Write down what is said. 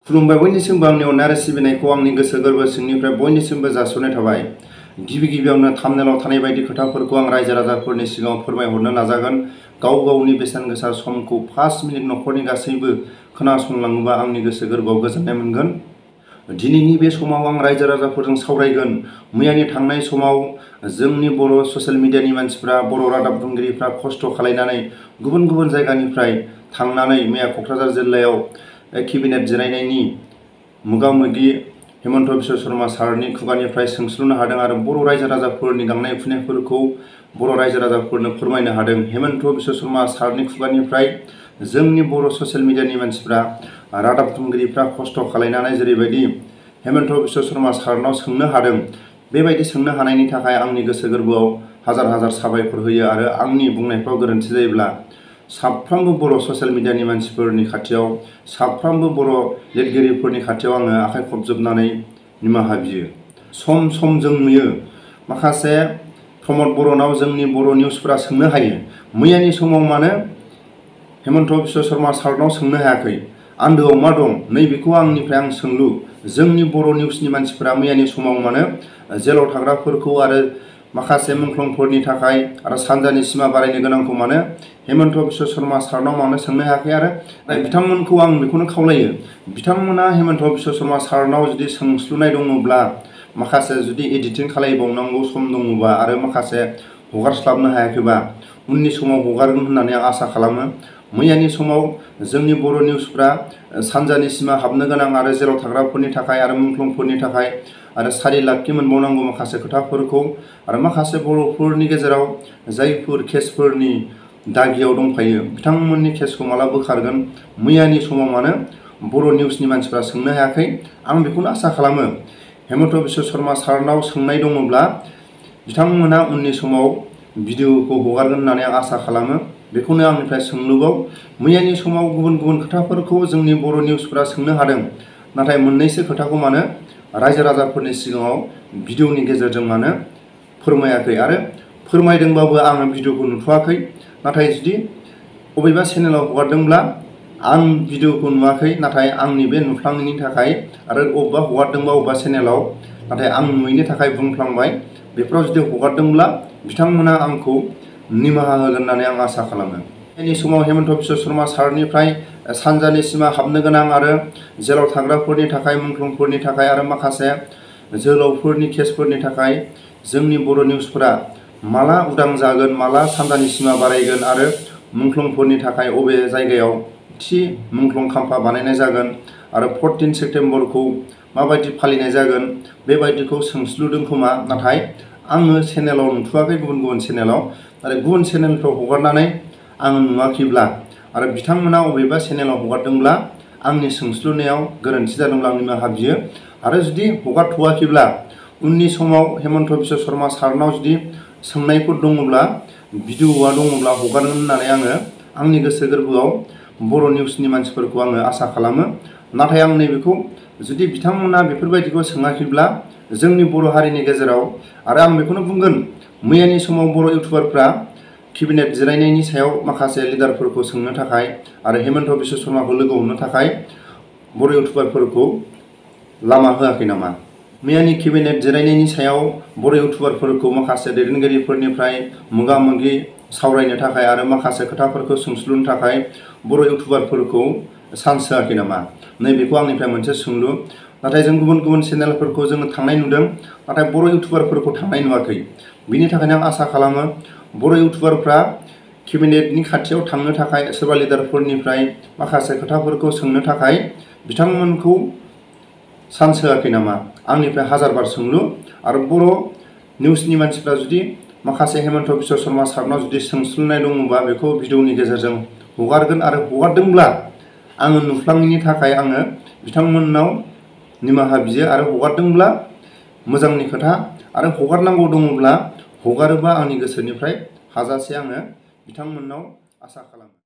खुलुमबाय बयनिसिमबो आंनि अननाय आरो सिबिनायखौ आंनि गोसो गोरबो सिंनिफ्राय बयनिसिमबो जासिहरनाय थाबाय। गिबियावनो थाम्बनेलाव थानाय बायदि खोथाफोरखौ आं रायजो राजाफोरनि सिगाङाव फोरमायहरनो नाजागोन। गाव गावनि बेसेन गोसा समखौ 5 मिनिट न'खरनि गासैबो खोनासंलाङोबा आंनि गोसो गोरबोआव गोजोननाय मोनगोन। दिनैनि बे समाव आं रायजो राजाफोरजों सावरायगोन। मैयानि थांनाय समाव जोंनि बर' ससियेल मिडियानि मानसिफ्रा, बर' रादाब बुंगिरिफ्रा खस्थ' खालायनानै गुबुन गुबुन जायगानिफ्राय थांनानै मैया क'क्राझार जिल्लायाव केबिनेट जिरायनायनि मोगा-मोगि हेमन्त बिश्व शर्मा सारनि खुगानिफ्राय सोंस्लुनो हादों आरो बर' रायजो राजाफोरनि गांनाय उखैनायफोरखौ बर' रायजो राजाफोरनो फोरमायनो हादों। हेमन्त बिश्व शर्मा सारनि खुगानिफ्राय जोंनि बर' ससियेल मिडियानि मानसिफ्रा, रादाब बुंगिरिफ्रा खस्थ' खालायनानै जेरैबायदि हेमन्त बिश्व शर्मा सारनाव सोंनो हादों, बेबायदि सोंनो हानायनि थाखाय आंनि गोसो गोरबोआव हाजार हाजार साबायखर होयो आरो आंनि बुंनायफ्राव गोरोन्थि जायोब्ला साफ्रोमबो बर' ससियेल मिडियानि मानसिफोरनि खाथियाव, साफ्रोमबो बर' लिरगिरिफोरनि खाथियाव आङो आखाइ खबजोबनानै निमाहा बियो। सम सम जों नुयो माखासे प्रमद बर'नाव जोंनि बर' निउसफोरा सोंनो हायो, मैयानि समाव मानो हेमन्त बिश्व शर्मा सारनाव सोंनो हायाखै, आन्दोआव मा दं? नैबेखौ आंनिफ्राय आं सोंलु। जोंनि बर' निउसनि मानसिफोरा मैयानि समाव मानो जेलाव थाग्राफोरखौ आरो माखासे मुंख्लंफोरनि थाखाय आरो सानजानि सिमा बारायनो गोनांखौ मानो हेमन्त बिश्व शर्मा सारनाव मानो सोंनो हायाखै आरो बिथांमोनखौ आं बेखौनो खावलायो, बिथांमोना हेमन्त बिश्व शर्मा सारनाव जुदि सोंस्लुनाय दङब्ला, माखासे जुदि एडिटिं खालायबावनांगौ सम दङबा आरो माखासे हगारस्लाबनो हायाखैबा उननि समाव हगारगोन होननानै आं आसा खालामो। मैयानि समाव जोंनि बर' निउसफ्रा सानजानि सिमा हाबनो गोनां आरो जेराव थाग्राफोरनि थाखाय आरो मुंख्लंफोरनि थाखाय आरो 4 लाखि मोनबावनांगौ माखासे खोथाफोरखौ आरो माखासे बर'फोरनि गेजेराव जायफोर केसफोरनि दागियाव दंफायो बिथांमोननि केसखौ माला बोखारगोन, मैयानि समाव मानो बर' निउसनि मानसिफ्रा सोंनो हायाखै। आं बेखौनो आसा खालामो, हेमन्त बिश्व शर्मा सारनाव सोंनाय दङब्ला बिथांमोना उननि समाव भिडिअखौ हगारगोन होननानै आं आसा खालामो। बेखौनो आंनिफ्राय सोंलुबाव। मैयानि समाव गुबुन गुबुन खोथाफोरखौ जोंनि बर' निउसफ्रा सोंनो हादों, नाथाय मोननैसो खोथाखौ मानो रायजो राजाफोरनि सिगाङाव भिडिअनि गेजेरजों मानो फोरमायाखै आरो फोरमायदोंबाबो आङो भिडिअखौ नुथ'वाखै। नाथाय जुदि बबेबा चेनेलाव हगारदोंब्ला आं भिडिअखौ नुवाखै, नाथाय आंनि बे नुफ्लाङैनि थाखाय आरो अबेबा हगारदोंबा अबेबा चेनेलाव नाथाय आं नुयैनि थाखाय बुंफ्लांबाय, बेफोराव जुदि हगारदोंब्ला बिथांमोना आंखौ निमाहा होगोन होननानै आं आसा खालामो। बेनि समाव हेमन्त बिश्व शर्मा सारनिफ्राय सानजानि सिमा हाबनो गोनां आरो जेलाव थाग्राफोरनि थाखाय, मुंख्लंफोरनि थाखाय आरो माखासे जोहोलावफोरनि केसफोरनि थाखाय जोंनि बर' निउसफोरा माला उदां जागोन, माला सानजानि सिमा बारायगोन आरो मुंख्लंफोरनि थाखाय अबे जायगायाव थि मुंख्लं खाम्फा बानायनाय जागोन आरो 14 सेप्तेम्बरखौ माबायदि फालिनाय जागोन, बेबायदिखौ सोंस्लुदों खोमा। नाथाय आङो चेनेलाव नुथ'वाखै, गुबुन गुबुन चेनेलाव आरो गुबुन चेनेलफ्राव हगारनानै आङो नुवाखैब्ला आरो बिथांमोना अबेबा चेनेलाव हगारदोंब्ला आंनि सोंस्लुनायाव गोरोन्थि जादोंब्ला आं निमाहा बियो आरो जुदि हगारथ'वाखैब्ला उननि समाव हेमन्त बिश्व शर्मा सारनाव जुदि सोंनायफोर दङब्ला, भिडिअआ दङब्ला हगारगोन होननानै आङो आंनि गोसो गोरबोआव बर' निउसनि मानसिफोरखौ आङो आसा खालामो। नाथाय आं नैबेखौ जुदि बिथांमोना बेफोरबायदिखौ सोङाखैब्ला जोंनि बर' हारिनि गेजेराव, आरो आं बेखौनो बुंगोन, मैयानि समाव बर' इउटुबारफ्रा केबिनेट जिरायनायनि सायाव माखासे लिडारफोरखौ सोंनो थाखाय आरो हेमन्त बिश्व शर्माखौ लोगो हमनो थाखाय बर' इउटुबारफोरखौ लामा होआखै नामा? मैयानि केबिनेट जिरायनायनि सायाव बर' इउटुबारफोरखौ माखासे दैदेनगिरिफोरनिफ्राय मोगा-मोगि सावरायनो थाखाय आरो माखासे खोथाफोरखौ सोंस्लुनो थाखाय बर' इउटुबारफोरखौ चान्स होआखै नामा? नैबेखौ आंनिफ्राय मोनसे सोंलु। नाथाय जों गुबुन गुबुन चेनेलफोरखौ जोङो थांनाय नुदों, नाथाय बर' इउटुबारफोरखौ थांनाय नुवाखै। बिनि थाखायनो आं आसा खालामो बर' इउटुबारफ्रा केबिनेटनि खाथियाव थांनो थाखाय सोरबा लिडारफोरनिफ्राय माखासे खोथाफोरखौ सोंनो थाखाय बिथांमोनखौ चान्स होआखै नामा? आंनिफ्राय हाजारबार सोंलु। आरो बर' निउसनि मानसिफ्रा जुदि माखासे हेमन्त बिश्व शर्मा सारनाव जुदि सोंस्लुनाय दङबा बेखौ भिडिअनि गेजेरजों हगारगोन आरो हगारदोंब्ला आङो नुफ्लाङैनि थाखाय आङो बिथांमोननाव निमाहा बियो आरो हगारदोंब्ला मोजांनि खोथा आरो हगारनांगौ दङब्ला हगारोबा आंनि गोसोनिफ्राय हाजासे आङो बिथांमोननाव आसा खालामो।